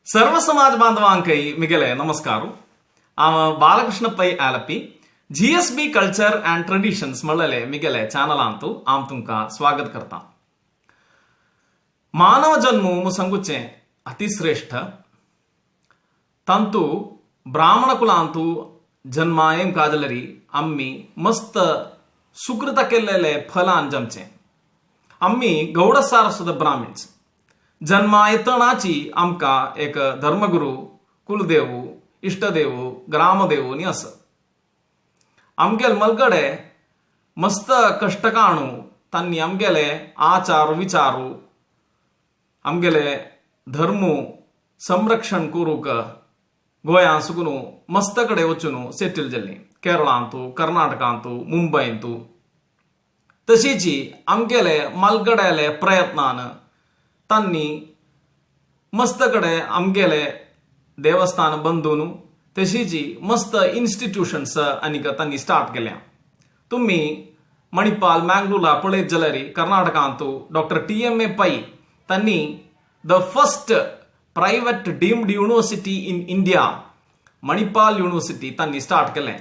सर्व समाज बांधवांकय मिगेले नमस्कार. हांव Balakrishna Pai Alleppey, G S B culture and traditions म्हणलेले मिगेले चॅनलांतू हांव तुमकां स्वागत करता. मानव जन्म म्हूण सांगुचें अतिश्रेश्ठ, तांतू ब्राह्मण कुलांतू जन्मायेम काजलरी आमी मस्त सुकृत केल्लेले फलान जमचें. आमी गौड सारस्वत ब्राह्मण्स. जन्मा येतनाची आमकां एक धर्मगुरू, कुलदेव, इश्टदेव, ग्रामदेव न्ही आसा. आमगेले मलगडे मस्त कश्ट काणू तांणी आमगेले आचार विचारू, आमगेले धर्म संरक्षण करूंक गोंयांत सुकून मस्त कडेन वचून सेटल जाल्ली, केरळांतू, कर्नाटकांतू, मुंबयंतू. तशीच आमगेले मालगड्याले प्रयत्नान तांणी मस्त कडेन आमगेले देवस्थान बंदून तशीच मस्त इन्स्टिट्युशन्स आनीक तांणी स्टार्ट केल्या. तुमी मणिपाल, मँगलोरा पळयत जाल्यार कर्नाटकांतू doctor T M A Pai तांणी the first private deemed university in India, Manipal university तांणी स्टार्ट केलें.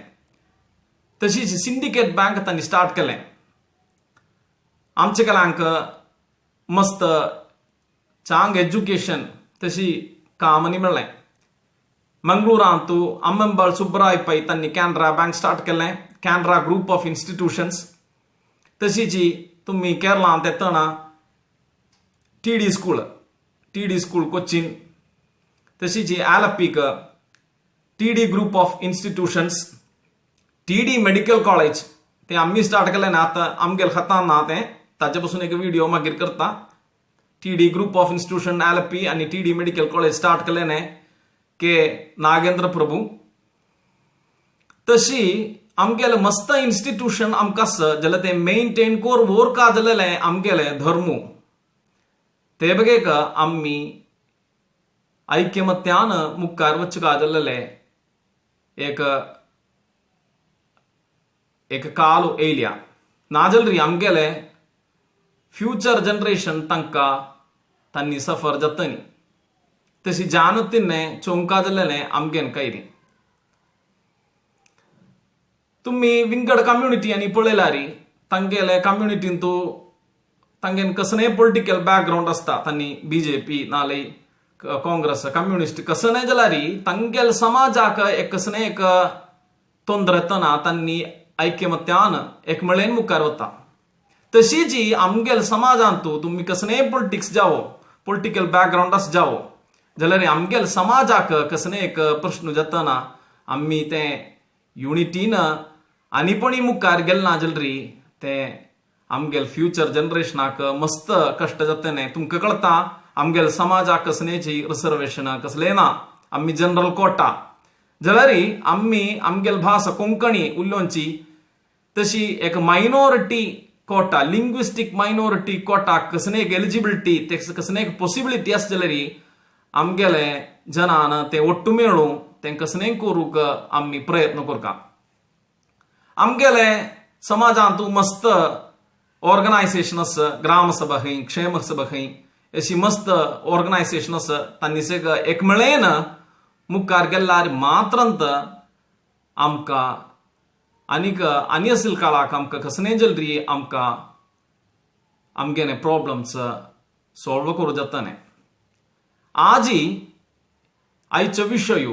तशीच सिंडिकेट बँक तांणी स्टार्ट केलें. आमचे कलांक मस्त चांग एज्युकेशन तशी कामनी मेळ्ळें. मंगळूरांतू अम्मंबाळ सुब्बराय पै तांणी कॅनरा बँक स्टार्ट केलें, कॅनरा ग्रुप ऑफ इन्स्टिट्युशन्स. तशीच तुमी केरळांत येतना T D school, T D school Cochin. तशीच आलप्पीक T D group of institutions, T D medical college ते आमी स्टार्ट केलें ना, आतां आमगेले हातान ना तें, ताजे पसून एक व्हिडिओ मागीर करता. T D group of institution Alleppey आनी T D medical college start केलें न्ही के नागेंद्र प्रभू. तशी आमगेले मस्त इन्स्टिट्यूशन आमकां आसा जाल्यार ते मेनटेन कोर वोर का जालेलें आमगेले धर्म ते बगेक आमी ऐक्यमत्यान मुखार वचका जालेले एक एक काल येयल्या. नाजाल्यार आमगेले फ्युचर जनरेशन तांकां तांणी सफर जातनी. तशी जानतीने चोंका जालेलें आमगेन कैरी. तुमी विंगड कम्युनिटी आनी पळयल्यार तांगेले कम्युनिटीन तूं तांगेन कसलेय पॉलिटिकल बॅकग्रावंड आसता, तांणी बी जे पी नाल्यार काँग्रेस, कम्युनिस्ट कसलेय जाल्यार तांगेले समाजाक एक कसलेय एक तोंदर येतना तांणी ऐक्यमत्यान एकमेळेन मुखार वता. तशीच आमगेले समाजांतू तुमी कसलेय पॉलिटिक्स जावो, पॉलिटिकल बॅकग्रावंड आस जावो जाल्यार आमगेले समाजाक कसलेय एक प्रश्न जातना आमी तें युनिटीन आनीपणी मुखार गेले ना जाल्यार तें आमगेले फ्युचर जनरेशनाक मस्त कश्ट जातले. तुमकां कळटा आमगेले समाजाक कसलेची रिसर्वेशन कसलें ना, आमी जनरल कोटा जाल्यार आमी आमगेले भास कोंकणी उलोवची तशी एक minority quota, linguistic minority quota कसले एक एलिजिबिलिटी, ते कसले एक पॉसिबिलिटी आसा जाल्यार आमगेले जनान ते ಒಟ್ಟು मेळूं तें कसलें करूंक आमी प्रयत्न करता. आमगेले समाजांत मस्त ऑर्गनायझेशन आसा, ग्रामसभा खंय, क्षेम सभा खंय, अशी मस्त ऑर्गनायझेशन आसा. तांणी एकमेळेन मुखार गेल्यार मात्रंत आमकां आनीक आनी असील काळाक आमकां कसलें जाल्यार आमकां आमगेले प्रॉब्लम्स सॉल्व करूं जातले. आजी आयचो विशय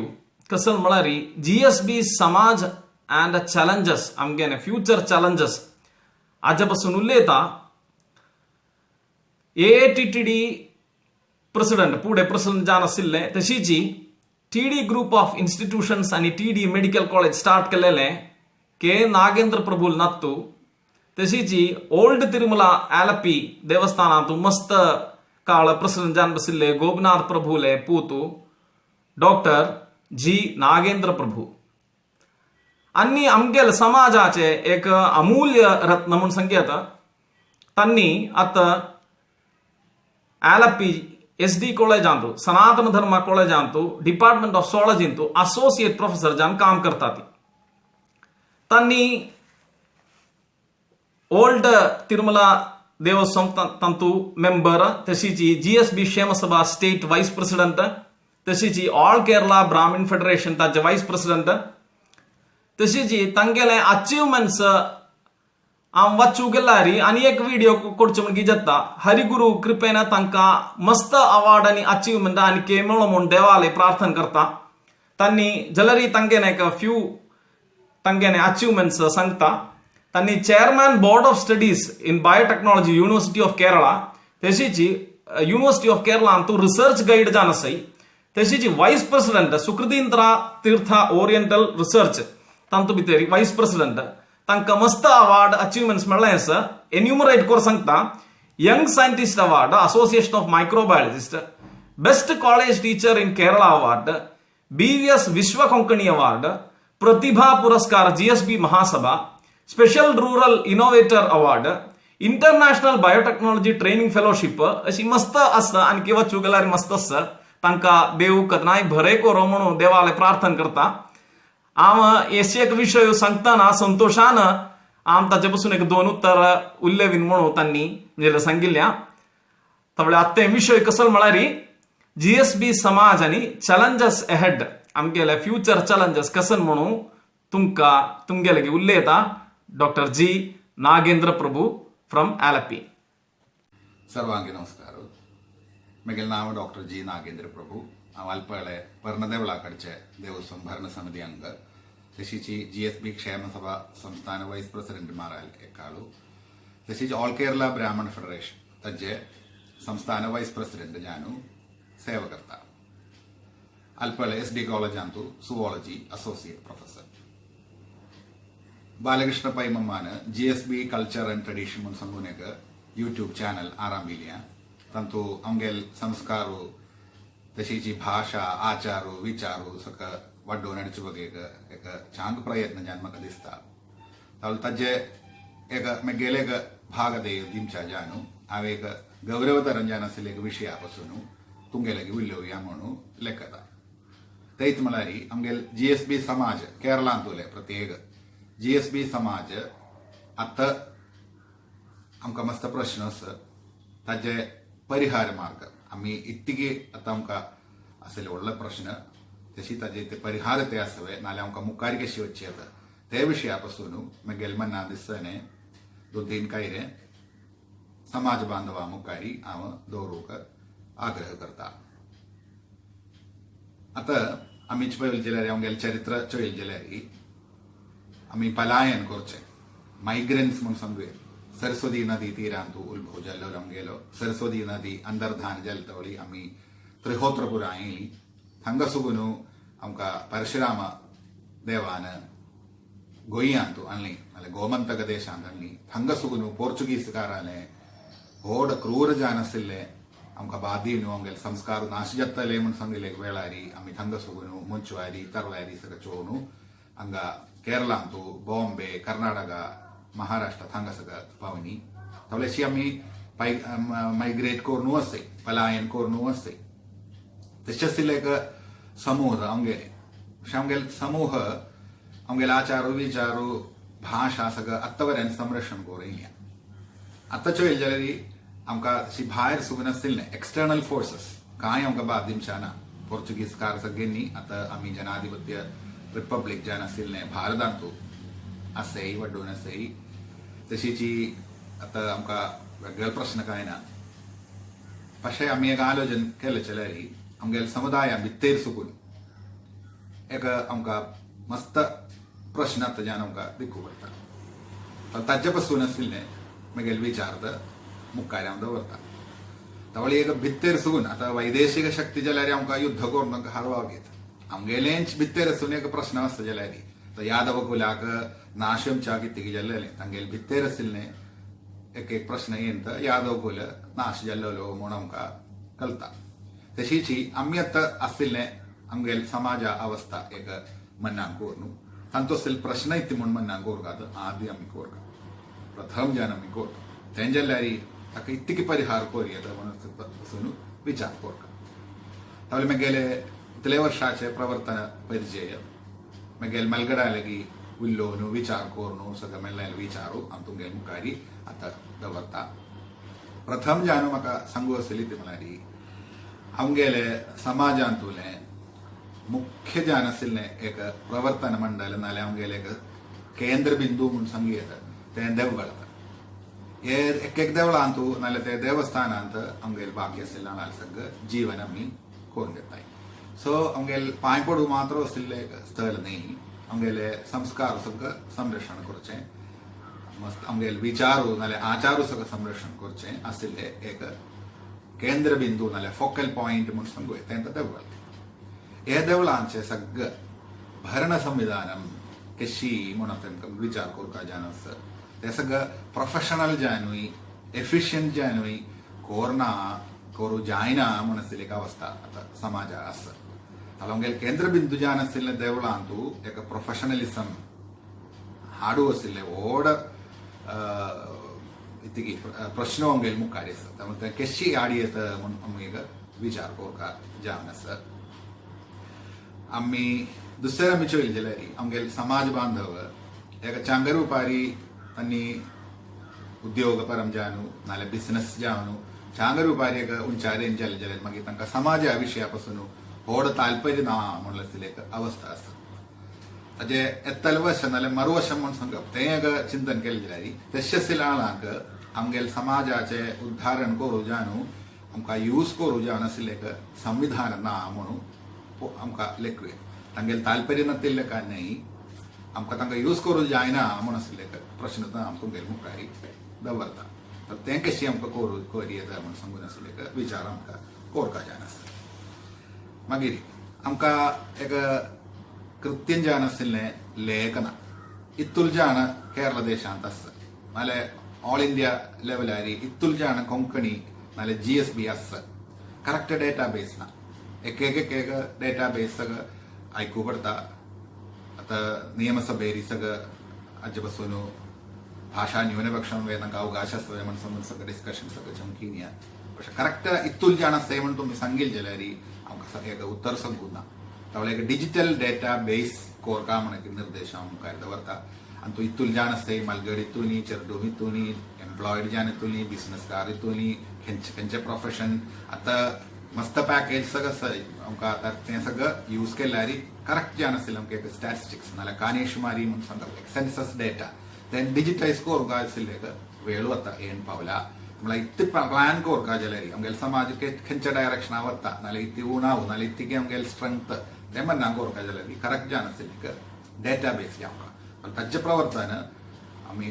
कसलो म्हळ्यार जी एस बी समाज अँड चॅलेंजस, आमगेले फ्युचर चॅलेंजस हाजे पासून उलयता. A T T D president, फुडें प्रेसिडंट जावन आशिल्ले, तशीच T D group of institutions आनी T D medical college start केलेले के नागेंद्र प्रभू नात्तू. तशीच ओल्ड तिरुमला आलपी देवस्थानांत मस्त काळ प्रेसिडंट जावन बशिल्ले गोपीनाथ प्रभूले पूतू डॉक्टर जी नागेंद्र प्रभू. आनी आमगेले समाजाचे एक अमूल्य रत्न म्हूण सांगता. तांणी आतां आलपी एस डी कॉलेजांतू, सनातन धर्म कॉलेजांतू, डिपार्टमेंट ऑफ झुऑलॉजींतू असोसिएट प्रोफेसर जावन काम करतात. तांणी ओल्ड तिरुमला देवस्थान तांतू मेंबर, तशीच जी एस बी क्षेमसभा स्टेट वायस प्रेसिडंट. तशीच ऑल केरला ब्राह्मीण फेडरेशन ताचे वायस प्रेसिडेंट. तशीच तांगेले अचिव्हमेंट्स हांव वाचूं गेल्यार आनी एक व्हिडिओ कोडचे म्हण जाता. हरिगुरू कृपेन तांकां मस्त अवॉर्ड आनी अचिव्हमेंट आनी मेळो म्हूण देवाले प्रार्थना करता. तांणी जाल्यार तांगेले एक फ्यू तांगेले अचिव्हमेंट्स सांगता. तांणी chairman board of studies in biotechnology, University of Kerala. तशीच university of Kerala Antu research guide जावन आसाय. तशीच vice president Sukritindra Tirtha Oriental Research तांतू भितर वायस प्रेसिडेंट. तांकां मस्त अवॉर्ड अचिव्हमेंट्स मेळ्ळें आसा. एन्युमरेट करून सांगता: Young Scientist Award, Association of Microbiologist, Best College Teacher in Kerala Award, BVS Vishwa Konkani Award, Pratibha Puraskar GSB Mahasabha, Special Rural Innovator Award, International Biotechnology Training Fellowship. अशी मस्त आसता आनी वचूं गेल्यार मस्त आसा. तांकां देव केन्नाय बरें करूं म्हणून देवाले प्रार्थना करता. हांव अशे एक विशय सांगतना संतोशान हांव ताचे पसून एक दोन उत्तर उल्लेवीन म्हणून तांणी म्हणजे सांगिल्ल्या. तवळे आत्ते विशय कसो म्हळ्यार जीएसबी समाज आनी चॅलेंजस एहेड, आमगेले फ्युचर चॅलेंजस कसन म्हणून तुमकां तुमगेले उलयता doctor G Nagendra Prabhu from Alleppey. ಸರ್ವಾಂಗಿ ನಮಸ್ಕಾರ. ಮೆಗೆಲ್ ನಾಮ ಡಾಕ್ಟರ್ ಜಿ ನಾಗೇಂದ್ರ ಪ್ರಭು. हांव आलपळे पर्णदेवळा कडचे ದೇವಸ್ವಂ ಭರಣ ಸಮಿತಿ ಅಂಗ. ತಶೀಚಿ ಜಿಎಸ್ಬಿ ಕ್ಷೇಮ ಸಭಾ ಸಂಸ್ಥಾನ ವೈಸ್ ಪ್ರೆಸಿಡೆಂಟ್ ಮಾರಾಲ್ ಎಕ್ಕಾಳು. ತಶೀಚಿ ಆಲ್ ಕೇರಳ ಬ್ರಾಹ್ಮಣ ಫೆಡರೇಷನ್ ತಜ್ಜೆ ಸಂಸ್ಥಾನ ವೈಸ್ ಪ್ರೆಸಿಡೆಂಟ್ ಜಾನು ಸೇವಕರ್ತ. ಅಲ್ಪಳೆ ಎಸ್ ಡಿ ಕಾಲೇಜ್ ಅಂತು ಸುವಾಲಜಿ ಅಸೋಸಿಯೇಟ್ ಪ್ರೊಫೆಸರ್. ಬಾಲಕೃಷ್ಣ ಪೈಮಮ್ಮಾನ ಜಿಎಸ್ಬಿ ಕಲ್ಚರ್ ಅಂಡ್ ಟ್ರೆಡಿಷನ್ ಮುನ್ ಸಂಗುನೆಗ ಯೂಟ್ಯೂಬ್ ಚಾನಲ್ ಆರಂಭಿಲಿಯ. ತಂತು ಅವಂಗೆಲ್ ಸಂಸ್ಕಾರು, ತಶೀಚಿ ಭಾಷಾ, ಆಚಾರು ವಿಚಾರು ಸಕ ವಡ್ಡು ನಡಿಚು ಬಗೆಗ ಏಕ ಚಾಂಗ್ ಪ್ರಯತ್ನ ಜಾನ್ ಮಕ ದಿಸ್ತಾ. ತಾಳು ತಜ್ಜೆ ಏಕ ಮೆಗ್ಗೆಲೆಗ ಭಾಗದೆ ದಿಂಚ ಜಾನು ಅವೇಕ ಗೌರವದ ರಂಜಾನ ಸಿಲೆಗ ವಿಷಯ ಪಸುನು ತುಂಗೆಲಗೆ ಉಲ್ಲೋ ಯಾಮೋನು ಲೆಕ್ಕದ. ತೈತ್ ಮಲಾರಿ ಅಮ್ಗೆಲ್ ಜಿಎಸ್ಬಿ ಸಮಾಜ ಕೇರಳ ಅಂತೂಲೆ ಪ್ರತ್ಯೇಕ ಜಿಎಸ್ಬಿ ಸಮಾಜ ಅತ್ತ आमकां मस्त प्रश्न आसा, ताजे परिहार मार्ग आमी इतकी आतां आमकां आसले व्हडलो प्रश्न तशी ताजे ते परिहार ते आसवे नाल्यार आमकां मुखार कशी वचची येता ते विशया पासून मागीर मना दिसने दोन तीन कायरे समाज बांधवा मुखारी हांव दवरूंक आग्रह करता. आतां आमी पळयलें जाल्यार आमगेलें चरित्र चोयलें जाल्यार आमी पलायन करचें, मायग्रंट्स म्हूण सांगुया. सरस्वती नदी तीरांतु उद्भव जाल्लो आमगेलो सरस्वती नदी अंतर्धान जाले आमी त्रिहोत्रपुरा येयली. हांगा सुगून आमकां परशुराम देवान गोंयांतु आणली नाल्यार गोमंतक देशांत आणली. हांगा सुगून पोर्चुगीसकाराले व्हड क्रूर जान आशिल्ले आमकां बादीन आमगेले संस्कार नाश जातले म्हूण सांगिल्ले वेळारी आमी थंगा सुगून मुंचवारी तरवारी सगळं चोवनु हांगा केरळांतु, बॉम्बे, कर्नाटका, महाराष्ट्र थांगा सगळं पावनी. तवलेशी आमी मायग्रेट करून आसय, पलायन करून आसय. तशेंच एक समूह आमगेले, अशें आमगेले समूह आमगेले आचारू विचारू भाशा सगळं आत्तापर्यंत संरक्षण करून येयल्या. आतां चोयल जाल्यार आमकां अशी भायर सुगून आसतली एक्सटर्नल फोर्सेस कांय आमकां बाद दिवच्या ना. पोर्चुगीज कार सगळ्यांनी आतां आमी जनाधिपत्य रिपब्लीक जावन आशिल्लें भारतांतू आसय वड्डून आसय. तशीची आतां आमकां वेगळे प्रश्न कांय ना. पशे आमी एक आलोचन केलें जाल्यार आमगेले समुदाया भितर सुकून एक आमकां मस्त प्रश्न आतां जावन आमकां दिकू पडटा. ताजे पासून आशिल्लें मागीर विचार मुखार हांव दवरता. तवळ एक भितर सुकून आतां वैदेशीक शक्ती जाल्यार आमकां युद्ध करून हारवाक येत. आमगेलेंच भितर आसून एक प्रश्न आसता जाल्यार आतां यादव कुलाक नाशमच्या कितें जाल्लें तांगेले भितर आशिल्लें एक एक प्रश्न येन तर यादव कुल नाश जाल्लो म्हूण आमकां कळटा. तशीच आमी आतां आशिल्लें आमगेले समाजा अवस्था एक मनाक करून तांचो प्रश्न इत्ती म्हूण मनाक कोरका. आदी आमी कोरका प्रथम जान आमी कोरता तें जाल्यार ताका इतकी परिहार कोरयेता म्हणून पासून विचार कोरका. तावले मागेले इतले वर्षाचे प्रवर्तन परिचय मागेले मलगडा लागी उलोवन विचार करून सगळं मेळ्ळें विचारू हांव तुमगेले मुखारी आतां दवरता. प्रथम जाणू म्हाका सांगू आसली ती म्हळ्यार आमगेले समाजांतुले मुख्य जावन आशिल्लें एक प्रवर्तन मंडळ नाल्यार आमगेलें एक केंद्र बिंदू म्हूण सांगू येता तें देवगळ. हे एक एक देवळांतू नाल्यार ते देवस्थानांत आमगेले बाकी आशिल्ल्या सगळें जीवन आमी करून घेताय. सो आमगेले पांय पडू मात्र आशिल्लें एक स्थळ न्ही, आमगेले संस्कार सगळें संरक्षण करचें, मस्त आमगेले विचारू नाल्यार आचारू सगळें संरक्षण करचें आशिल्लें एक केंद्र बिंदू नाल्यार फोकल पॉयंट म्हूण सांगू येता तें देवळ. हे देवळांचें सगळें भरण संविधाനം कशी म्हणून तांकां विचार करपाक जाय आसा. ते सगळं प्रोफेशनल जायनूय एफिशियंट जायनूय कोरना कोरू जायना म्हूण आशिल्ली एक अवस्था आतां समाजा आसा. जाल्यार आमगेले केंद्र बिंदू जावन आशिल्ले देवळांतू एक प्रोफेशनलिसम हाडू आशिल्ले व्हड इतकी प्रश्न आमगेले मुखार आसा. त्यामुळे ते कशी हाडी येता म्हूण आमी एक विचार करपाक जावन आसा. आमी दुसरे आमी चोयले जाल्यार आमगेले समाज बांधव एक चांगर वेपारी आनी उद्योग परम जावन नाल्यार बिझनस जावन चांगर वेपारी एक उंचारेन जाले जाल्यार मागीर तांकां समाजा विशया पासून व्हड ताल्पर्य ना म्हणून आशिल्ली एक अवस्था आसा. ताजे एत्तल वश नाल्यार मरुवशम म्हूण सांगप तें एक चिंतन केलें जाल्यार तशें आशिल्ल्या आळांक आमगेले समाजाचें उद्धारण करूं जावन आमकां यूज करूं जावन आशिल्लें एक संविधान ना म्हणून आमकां लेखुया. तांगेलें ताल्पर्य नातिल्लें काय न्हय, आमकां तांकां यूज करूं जायना म्हूण आशिल्लें एक प्रश्न आमकां तुमगेले मुखार दवरता. तर तें कशें आमकां करूं करी येता म्हूण सांगून आशिल्लें एक विचार आमकां कोरपा जाय आसता. मागीर आमकां एक कृत्യം जावन आशिल्लें लेखन इतूल जाण केरळ देशांत आसा नाल्यार ऑल इंडिया लेवलार इतूल जाण कोंकणी नाल्यार GSB आसा. करेक्ट डेटा बेस ना, एक एक एक एक डेटा बेस सगळं आयकू पडटा. आतां नियमसभेरी सगळं हाजे पासून भाशा न्यूनपक्षम तांकां अवकाश आसा म्हण समजून सगळं डिस्कशन सगळें चमकीन. പക്ഷെ करेक्ट इतूल जाण आसा म्हण तुमी सांगील जाल्यार आमकां एक उत्तर सांगूं ना. तावळ एक डिजिटल डेटा बेस कोरका म्हण निर्देश हांव मुखार दवरता. आनी तूं इतूल जाण आसताय, मलगड इतूनी, चेरडूम इतूनी, एम्प्लॉयड जाण इतूनी, बिझनसकार इतूनी, खंयचे खंयचे प्रोफेशन, आतां मस्त पॅकेज सगळं आसा आमकां. आतां तें सगळं यूज केल्यार करेक्ट जाण आशिल्लें आमकां एक स्टॅटिस्टिक्स नाल्यार कानेशुमारी म्हूण सांगता एक सेन्सस डेटा तें डिजिटायज करूंक आशिल्लें एक वेळ वता येण पावला. म्हळ्यार इतले प्लॅन कोरका जाल्यार आमगेले समाज खंयच्या डायरेक्शना वता नाल्यार इतली उणाव नाल्यार इतकी आमगेले स्ट्रेंथ तें म्हणना कोरका जाल्यार करेक्ट जाण आशिल्लें एक डेटा बेस जावका. ताजे प्रवर्तन आमी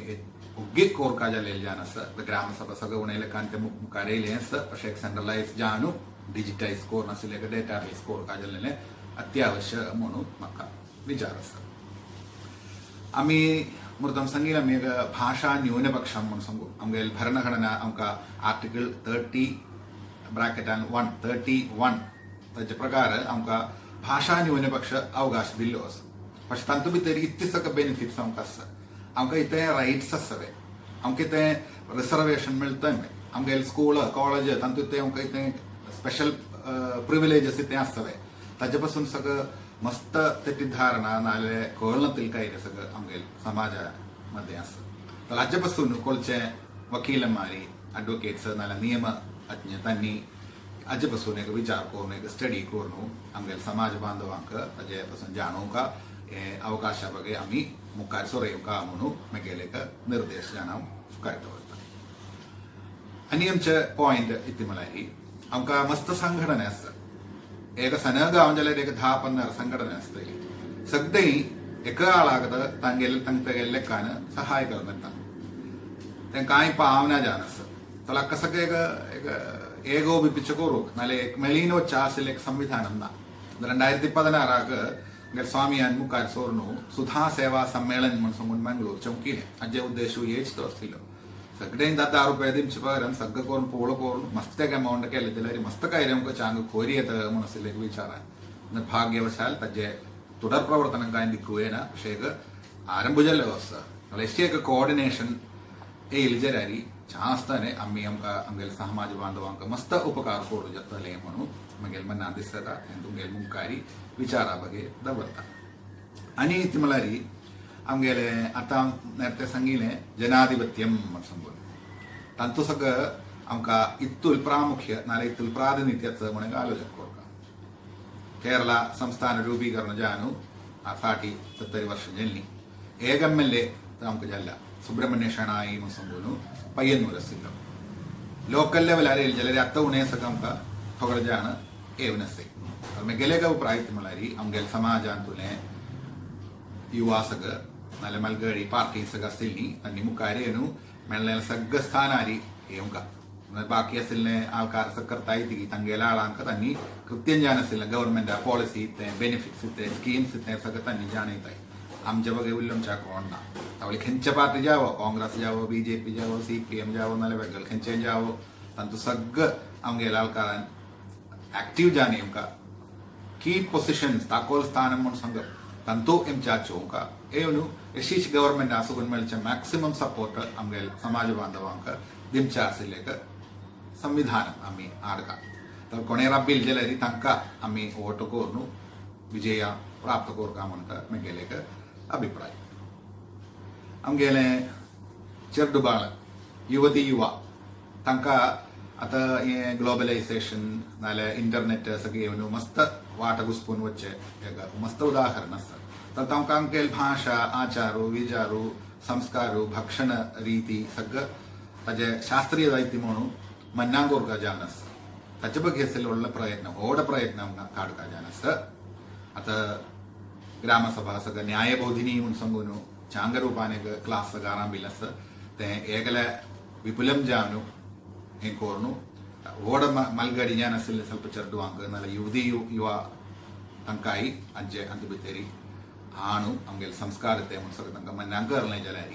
ಒಗ್ಗಿ ಕೋರ್ಕಾಜಲ್ಲಿ ಜಾನ ಆಸ ಗ್ರಾಮ ಸಭಾ ಸಗ ಉಣೈಲೆ ಕಾಂತೆ ಮುಖಾರ येयलें आसा. अशें एक सेंट्रलायज जाणू डिजिटायज करून आशिल्लें एक डेटा बेस कोरका जाल्लें अत्यावश्य म्हणून म्हाका विचार आसा. आमी मुद्दम सांगील आमी एक भाशा न्यूनपक्षम म्हणून सांगू. आमगेले भरणघटना आमकां आर्टिकल 30 ब्रॅकेटान 1 31 ताचे प्रकार आमकां भाशा न्यूनपक्ष अवकाश दिल्लो आसा. പക്ഷെ तातूंत भितर इतले सगळे बेनिफिट्स आमकां आसा. आमकां इतले रायट्स आसतले, आमकां इतलें रिजर्वेशन मेळटलें, आमगेले स्कूल कॉलेज तातूंत ते आमकां इतलें स्पेशल प्रिविलेजस इतलें आसतलें. ताजे पासून सगळं मस्त തെറ്റിദ്ധാരണ नाल्यार कळनातील काय सगळं आमगेले समाजा मध्ये आसा. तर हाचे पासून कोळचे वकीलमारी अडवोकेट्स नाल्यार नियम अज्ञ तांणी हाजे पासून एक विचार करून एक स्टडी करून आमगेले समाज बांधवांक ताजे पासून जाणोवंक हे अवकाशा बगे आमी मुखार सोरयवका म्हणून म्हगेले एक निर्देश जाण हांव मुखार दवरता. आनी आमचे पॉयंट इतले म्हळ्यार आमकां मस्त संघटना आसता. एक सन गांव जाल्यार एक 10-15 संघटना आसतली. सगळीं एका आळाक तांगेले तांगेले लेखान सहाय करून येता तें कांय पावना जावन आसा. जाल्यार सगळें एक एक ഏകോപിപ്പിച്ച് करूंक नाल्यार एक मेळीन वच्चें आशिल्लें एक संविधाനം ना. 2016 स्वामियान मुखार सोरनु सुधा सेवा सम्मेलन म्हूण सांगून मंगळूर चौकीले. हाजे उद्देश हेच तो आशिल्लो. सगळें 10 रुपया दिवचे पगारान सगळें करून पोळ करून मस्त एक अमावंट केलें जाल्यार मस्त कांय आमकां चांग खोरी येता म्हूण आशिल्लें एक विचारान. നിർഭാഗ്യവശാൽ തജ്ജെ തുടർ പ്രവർത്തനം കായ ദിക്കുകയാണ്. പക്ഷേ ആരംഭ जाल्लें आसा. जाल्यार एक कोऑर्डिनेशन येयल जाल्यार चास्ताने आमी आमकां आमगेले समाज बांधवांक मस्त उपकार करूं जातले म्हणून म्हगेले मनांत दिसता हें तुमगेले मुखारी विचारा बगे दवरता. आनी ती म्हळ्यार आमगेले आतां नेमकें सांगिलें जनाधिपत्यम म्हण सांगून तांतू सगळं आमकां इतूल प्रामुख्य नाल्यार इतूल प्रातिनिध्य आसा म्हणून आलोचन करता. കേരള സംസ്ഥാന രൂപീകരണ ജാനു 60-70 വർഷം ജന്നി ഏക MLA നമുക്ക് ജല്ല സുബ്രഹ്മണ്യ ഷണായി മുസംഗുനു പയ്യന്നൂർ അസില്ലോ ലോക്കൽ ലെവൽ ആരെയിൽ ചിലർ അത്ത ഉണേസൊക്കെ നമുക്ക് തൊകടജാണ് ഏവനസെ മെഗലേക പ്രായത്തിമുള്ളാരി അങ്കൽ സമാജാന്തുനെ യുവാസക നല്ല മൽഗഴി പാർട്ടീസക അസിൽനി തന്നി മുക്കാരേനു മെല്ലെ സഗ്ഗ സ്ഥാനാരി ഏവുക ബാക്കി അസിലിനെ ആൾക്കാർ സക്കർത്തായി തങ്കേല ആളാങ്ക തന്നി കൃത്യം ജാനസില്ല ഗവൺമെന്റ് പോളിസി ഇത്തെ ബെനിഫിറ്റ്സ് ഇത്തെ സ്കീംസ് ഇത്തെ സക തന്നി ജാണീതായി. आमच्या बगे उल्लमच्या कोण ना तावली खंयच्या पार्टी जावो, काँग्रेस जावो, बीजेपी जावो, सीपीएम जावो, नाल्यार वेगळे खंयचे जावो, तांचो सगळं आमगेल्या आൾക്കാരൻ ആക്റ്റീവ് जानी आमकां की പൊസിഷൻസ് താക്കോൽ സ്ഥാനം म्हूण सांगप तांतू एमच्या चोवंका येवन यशीच गव्हर्मेंट आसून मेळचे मॅक्सिमम सपोर्ट आमगेल समाज बांधवांक दिवचे आशिल्ले संविधान आमी हाडका. तर कोणे रब्बील जाल्यार तांकां आमी वोट करून विजय प्राप्त करता म्हणटा म्हगेले एक अभिप्राय. आमगेले चेरडुबाळ युवती युवा तांकां आतां हें ग्लोबलायझेशन नाल्यार इंटरनेट सगळें येवन मस्त वाट घुसपून वचचें एक मस्त उदाहरण आसा. तर तांकां आमगेल भाशा, आचारू विचारू, संस्कारू, भक्षण रीती सगळं ताजे शास्त्रीय जायती म्हणून मन्नांग जावन आसा. ताचे बगेर व्हडलो प्रयत्न, व्हड प्रयत्न आमकां काडका जावन आसा. आतां ग्रामसभा सगळं न्यायबोधिनी म्हूण सांगून चांग रूपान एक क्लास सगळं आरंभिल्लें आसा. तें एकले विपुलम जावन हें करून व्हड मलगडी ज्ञान आशिल्लें ಸ್ವಲ್ಪ चेडवांक नाल्यार युवती युवा तांकांय आमचे अंत भितरी आणू आमगेले संस्कार ते म्हूण सगळें तांकां मन्यांक करलें जाल्यार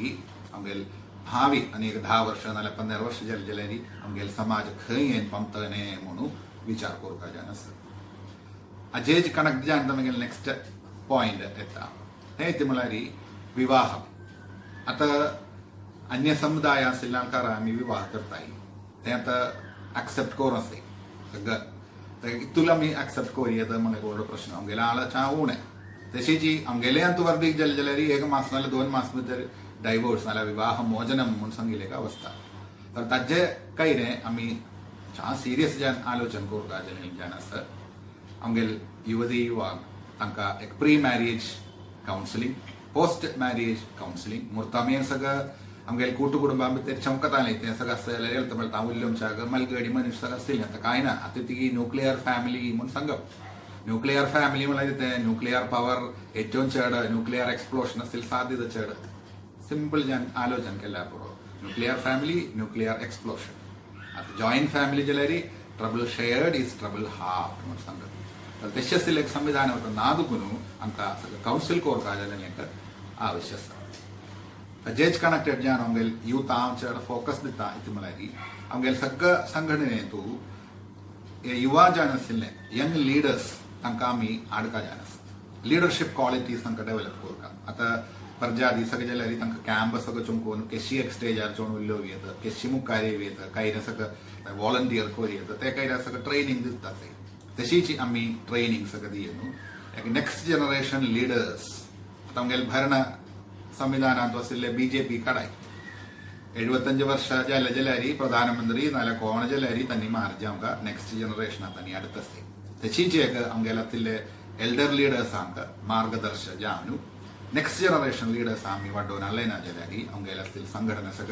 आमगेले भावी आनी एक 10 वर्सां नाल्यार 15 वर्सां जालें जाल्यार आमगेले समाज खंय येन पावतले म्हणून विचार करपाक जाय आसा. अजेज कनेक्ट जावन आमगेले नेक्स्ट पॉयंट येता तें कितें म्हळ्यार विवाह. आतां अन्य समुदाय आशिल्ल्या आमकां आमी विवाह करताय तें आतां एक्सेप्ट करूं आसय सगळं इतूल आमी एक्सेप्ट करूया म्हणल्यार व्हडलो प्रश्न. आमगेले आळ च्या उणें तशीच आमगेले अंतू वर्दीक जालें जाल्यार एक मास नाल्यार 2 मास भितर डायवोर्स नाल्यार विवाह मोचनम म्हूण सांगिल्लें एक अवस्था. तर ताजे काय आमी च्या सिरियस जावन आलोचन करता जावन आसा. आमगेले युवती युवा तांकां एक pre marriage counselling, post marriage counselling मुर्तामेर सगळं आमगेले ಕೂಟು ಕುಟುಂಬ भितर चमकतालें तें सगळं आसता जाल्यार येता म्हणटा उल्लमच्याक मलगडी मनीस सगळं आसतली. आतां कांय ना, आतां ती न्यूक्लियर फॅमिली म्हूण सांगप. ന്യൂക്ലിയർ ഫാമിലി म्हळ्यार ന്യൂക്ലിയർ പവർ ഏറ്റവും ചേട്, ന്യൂക്ലിയർ എക്സ്പ്ലോഷൻ അസിൽ സാധ്യത ചേട്. സിമ്പിൾ ഞാൻ ആലോചന केल्यार पुरो, ന്യൂക്ലിയർ ഫാമിലി ന്യൂക്ലിയർ എക്സ്പ്ലോഷൻ. आतां जॉयंट फॅमिली जाल्यार trouble shared is trouble half म्हूण सांगत. तर तशें एक संविधान वता नादुकून आमकां सगळें कावन्सिल करता जाल्यार एक आवश्य आसा. जेज कनेक्टेड जावन आमगेले यूथ हांव चड फोकस दिता इतलें म्हळ्यार आमगेले सगळं संघटनेंतू युवा जावन आशिल्ले यंग लिडर्स तांकां आमी हाडका जावन आसा. लिडरशीप क्वालिटीज तांकां डेव्हलप करता. आतां परजादी सगळे जाल्यार तांकां कॅम्प सगळं चमकोवन केशी एक स्टेजार चोवन उलोवं येता, केशी मुखार येता, कांय सगळं वॉलंटियर करूं येता, ते कांय सगळं ट्रेनिंग दिता. तशीच आमी ट्रेनिंग सगळं दिय न्हू नेक्स्ट जनरेशन लिडर्स. आतां आमगेले भरण സംവിധാനം आशिल्ले बीजेपी कडाय 75 വർഷ ജല ജലാരി പ്രധാനമന്ത്രി നല്ല കോണ ജലാരി തന്നെ മാറി നമുക്ക് നെക്സ്റ്റ് ജനറേഷൻ തന്നെ അടുത്ത തെച്ചീച്ചയൊക്കെ അങ്കലത്തിലെ എൽഡർ ലീഡേഴ്സ് ആങ്ക മാർഗദർശ ജാനു നെക്സ്റ്റ് ജനറേഷൻ ലീഡേഴ്സ് ആമി വഡോ നല്ലേന ജലാരി അങ്കലത്തിൽ സംഘടന സക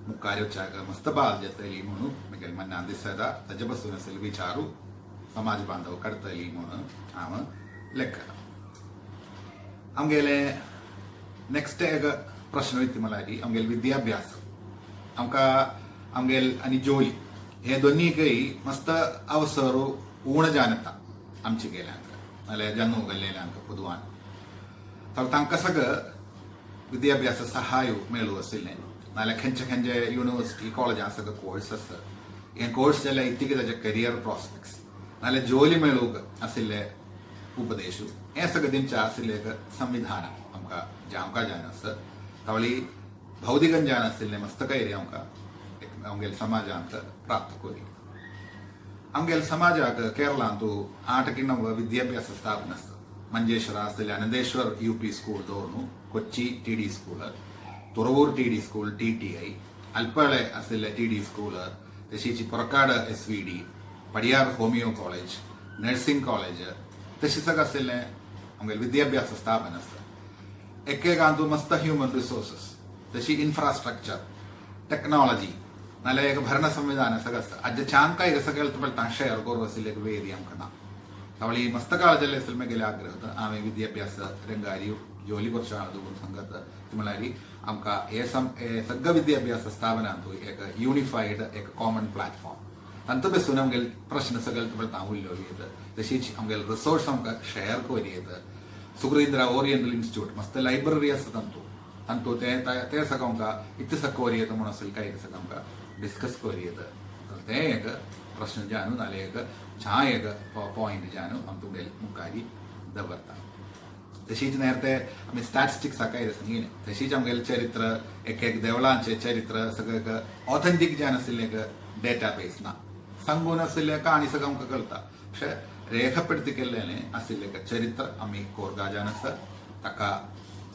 മുക്കാരുച്ചാക മസ്തബാൽ ജത്തലി മൂണു മികൽ മന്നാന്തിസദ തജബസുനസിൽ വിചാരു സമാജ ബാന്ധವ കടുത്തലി മൂണ് ആമ ಲೆಕ್ಕ. അങ്കേലെ ನೆಕ್ಸ್ಟ್ एक प्रश्न ಇತ್ತು म्हळ्यार आमगेले विद्याभ्यास आमकां आमगेल आनी जोली हे दोन्हीकय मस्त अवसर उण जावन येता आमचे गेल्यांक नाल्यार जन्नू गेल्ल्यांक पोदवान. तर तांकां सगळं विद्याभ्यास सहाय मेळू आशिल्लें नाल्यार खंयचे खंयचे युनिवर्सिटी कॉलेजां सगळं कोर्स आसा, हे कोर्स जाल्यार इतके ताचे करियर प्रोस्पेक्ट्स नाल्यार जोली मेळूंक आशिल्ले उपदेशू हे सगळं दिमचे आशिल्लें एक संविधान आमकां जावंका जायना आसा. तावळी भौतिक ज्ञान आशिल्लें मस्त कैरी आमकां आमगेले समाजांत प्राप्त करी. आमगेले समाजाक केरळांतू 8 किण्णव विद्याभ्यास स्थापन आसा. मंजेश्वर आसतले अनंतेश्वर यूपी स्कूल दवरून, Kochi T D school, Thuravoor T D school, T T I, Alppala आशिल्ले टी डी स्कूल. तशीच Purakkad S V D, Padiyar homeo college, nursing college तशी सगळं आशिल्लें आमगेले विद्याभ्यास स्थापन आसा. एकेकांतू मस्त ह्युमन रिसोर्सेस, तशी इन्फ्रास्ट्रक्चर, टेक्नॉलॉजी, नाल्यार एक भरण संविधान सगळं आसता. आज्ज चांका एक सगळें पळयता शेअर करू आशिल्लें एक वेदी आमकां ना. തവള ഈ മസ്തകാളജല്ലേ സിനിമയിലെ ആഗ്രഹത്ത് ആമെ വിദ്യാഭ്യാസ രംഗാരിയും ജോലി കുറച്ചാണ് സംഘത്ത് തിമളാരി ആമക്ക സഗ്ഗ വിദ്യാഭ്യാസ സ്ഥാപന ഏക യൂണിഫൈഡ് ഏക കോമൺ പ്ലാറ്റ്ഫോം ತಂತು ಬೆಸ್ಸು ನಮ್ಗೆ ಪ್ರಶ್ನೆ ಸಗಲ್ ತಾವು ಉಲ್ಲೋಗಿയത്. ತಶೀಚ್ ನಮ್ಗೆ ರಿಸೋರ್ಸ್ ನಮ್ಗೆ ಶೇರ್ ಕೋರಿಯದು. ಸುಗ್ರೀಂದ್ರ ಓರಿಯೆಂಟಲ್ ಇನ್ಸ್ಟಿಟ್ಯೂಟ್ ಮಸ್ತ್ ಲೈಬ್ರರಿ ಅಸ ತಂತು ತಂತು ತೇ ತೇ ಸಕಂಕ ಇತ್ತು ಸಕೋರಿಯದು ಮೊಣಸಿಲ್ ಕೈ ಸಕಂಕ ಡಿಸ್ಕಸ್ ಕೋರಿಯದು. ತೇ ಏಕ ಪ್ರಶ್ನೆ ಜಾನು ನಾಲೇಕ ಛಾಯಕ ಪಾಯಿಂಟ್ ಜಾನು ಅಮ್ತುಂಗೆಲ್ ಮುಕ್ಕಾರಿ ದವರ್ತ. तशीच നേരത്തെ आमी स्टॅटिस्टिक्स कांय सांगिलें. तशीच आमगेले चरित्र, एक एक देवळांचे चरित्र सगळं ऑथेंटीक जान आशिल्लें एक डेटा बेस ना. सांगून आशिल्लें कहाणी सगळं आमकां कळटा, പക്ഷെ രേഖപ്പെടുത്തിക്കല്ലേനെ आशिल्लें चरित्र आमी कोरगा जान आसा. ताका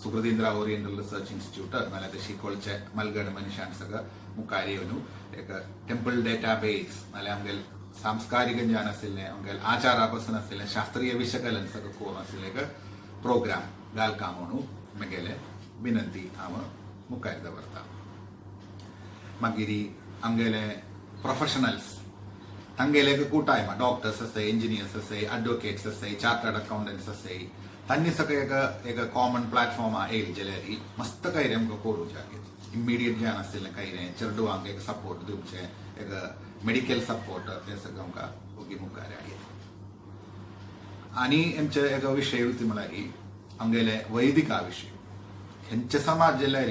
सुकृतींद्र ओरियंटल रिसर्च इन्स्टिट्यूट नाल्यार तशी कोळचे मलगड मनुष्यान सगळं मुखार येवन एक टेम्पल डेटा बेस नाल्यार आमगेले सांस्कारिक ज्ञान आशिल्लें, आमगेले आचारा पासून आशिल्लें शास्त्रीय विशकलन सगळं करून आशिल्लें एक प्रोग्राम घालका म्हणून म्हगेले विनंती हांव मुखार दवरता. मागीर आमगेले प्रोफेशनल्स तांगेले एक കൂട്ടായ്മ, डॉक्टर्स आसाय, इंजिनियर्स आसाय, अडवोकेट्स आसाय, चार्टर्ड अकाउंटंट्स आसाय, तांणी सगळें एक एक कॉमन प्लॅटफॉर्म येयली जाल्यार मस्त कांय आमकां करूं जागेत इमिडिएट जान आशिल्लें कांय चेडवांक एक सपोर्ट दिवचें, एक मेडिकल सपोर्ट, हें सगळें आमकां ओगी मुखार हाडयेत. आनी आमचे एक विशय उरता म्हळ्यार आमगेले वैदिका विशय. हेंचे समाज जाल्यार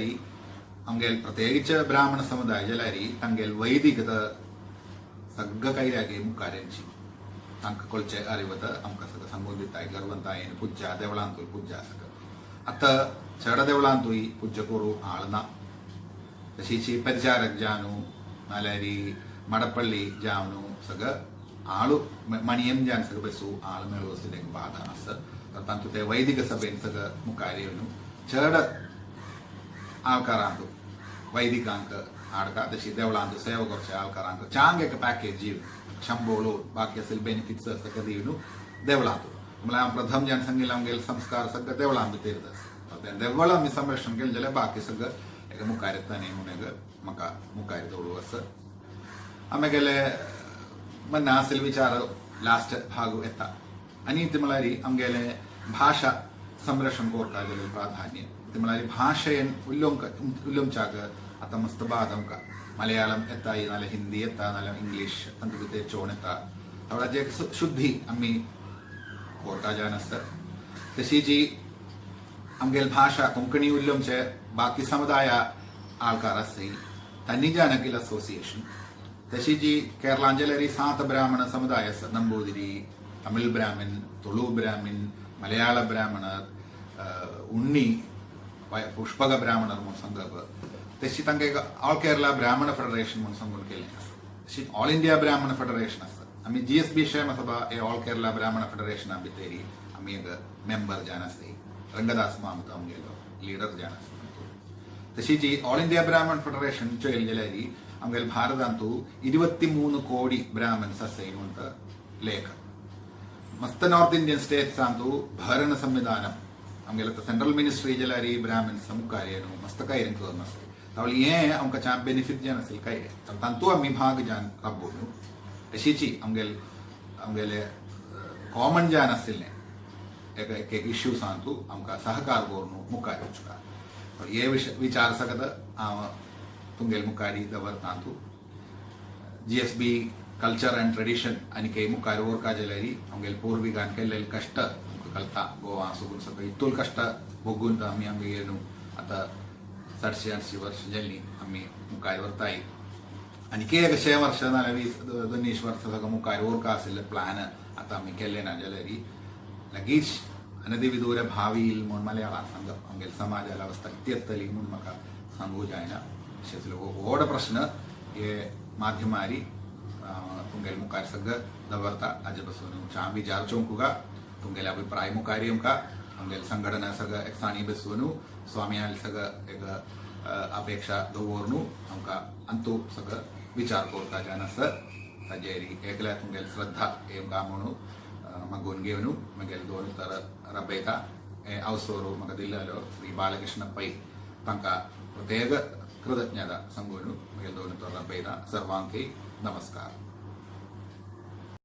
आमगेले प्रत्യേकिचे ब्राह्मण समुदाय जाल्यार तांगेले वैदिकता सगळं कांय मुखार येवची. तांकां कळचें अरिवत आमकां सगळं सांगून दिताय गर्वंतायन पुज्या देवळांतूय पुज्या सगळं. आतां चड देवळांतूय पुज्य करूं आळ ना. तशीच परिचारक जावं नाल्यार मडपल्ली जावं सगळं आळू मणियम जान सगळं बेसू आळ मेळू एक बाधा आसा. तर तांतू ते वैदिक सभेन सगळं मुखार येवन चड आൾക്കാരാंतू वैदिकांक आडका, तशी देवळांतू सेवा करचे आൾക്കാरांक चांग एक पॅकेज दिवन शंबोळू बाकी असेल बेनिफिट्स सगळं दिवन देवळांतू. म्हळ्यार प्रथम जान सांगिल्लें आमगेले संस्कार सगळं देवळां भितर आसा. देवळां आमी संरक्षण केलें जाल्यार बाकी सगळं एक मुखार येता न्ही म्हणून एक म्हाका मुखार दवरू आसा. आमगेले मन्ना असेल विचार लास्ट भाग येता. आनी ती म्हळ्यार आमगेले भाशा संरक्षण कोरका जाल्यार प्राधान्य. ती म्हळ्यार भाशेन उलोवंक उलोवच्याक आतां मस्त बाद आमकां मलयाळम येता, नाल्यार हिंदी येता, नाल्यार इंग्लीश तांतू भितर चोण येता. थोडाचे एक शुद्धी आमी कोरका जावन आसता. तशी जी आमगेले भाशा कोंकणी उलोवचे बाकी समुदाय आൾക്കാർ आसय तांणी जान केलं असोसिएशन. तशी जी केरळान जाल्यार सात ब्राह्मण समुदाय आसा, नंबूदिरी, तमिळ ब्राह्मण, तुळू ब्राह्मण, मलयाळ ब्राह्मणर, उण्णी, पुष्पക ब्राह्मणर म्हूण सांगप. तशी तांकां एक ऑल केरला ब्राह्मण फेडरेशन म्हूण सांगून केलें आसा. तशी ऑल इंडिया ब्राह्मण फेडरेशन आसा. आमी जी एस बी क्षेम सभा हे ऑल केरला ब्राह्मण फेडरेशना भितर आमी एक मेंबर जावन आसताय. रंगदास मामतो आमगेलो लिडर जावन आसा. तशी जी ऑल इंडिया ब्राह्मण फेडरेशन चोयल जाल्यार आमगेले भारतांतू 23 कोटी ब्राह्मण्स आसाय म्हणटा लेख. मस्त नॉर्थ इंडियन स्टेट्सांतू भरण संविधाനം आमगेले सेंट्रल मिनिस्ट्री जाल्यार ब्राह्मण्स मुखार येवन मस्त कांय करून आसा. तावळ हें आमकां चा बेनिफीट जावन आशिल्लें काय तर तांतू आमी भाग जावन राबोवन तशीची आमगेले आमगेले कॉमन जावन आशिल्लें एक एक एक इश्यूसांतू आमकां सहकार करून मुखार वचूंक हे विश विचार सगळं हांव तुमगेले मुखार दवरतांतू. G S B culture and tradition आनी काही मुखार व्हरपा जाल्यार आमगेले पूर्विकान केल्ले कश्ट आमकां कळटा. गोवा सुगून सगळें इतूल कश्ट भोगून आमी आमगे न्हू आतां 850 वर्सां जाल्लीं आमी मुखार व्हरताय. आनी एक 100 वर्सां नाल्यार 20 20 वर्सां सगळें मुखार व्हरपा आशिल्ले प्लान आतां आमी केल्ले ना जाल्यार लगीच अनधिविदूर भाविയിൽ म्हूण मलयाळान सांगप आमगेले समाजाला अवस्था कितें येतली म्हूण म्हाका सांगू जायना. अशें व्हड प्रश्न हे माध्यमारी तुमगेले मुखार सगळं दवरता. हाजे पासून हांव विचार चोवंक तुमगेले अभिप्राय मुखार येवंका. आमगेले संघटना सगळं एकसाणी बसून स्वामी सगळं एक अपेक्षा दवरून आमकां अंतू सगळं विचार करता जावन आसा. ताजेर एकल्या तुमगेली श्रद्धा हें काम म्हणू मागून घेवन मागीर दोन उतरां रबयता. हे अवसर म्हाका दिल्लो श्री बालकृष्ण पै तांकां प्रत्येक कृतज्ञता सांगून मागीर दोन उतरां रबयता. सर्वांकय नमस्कार.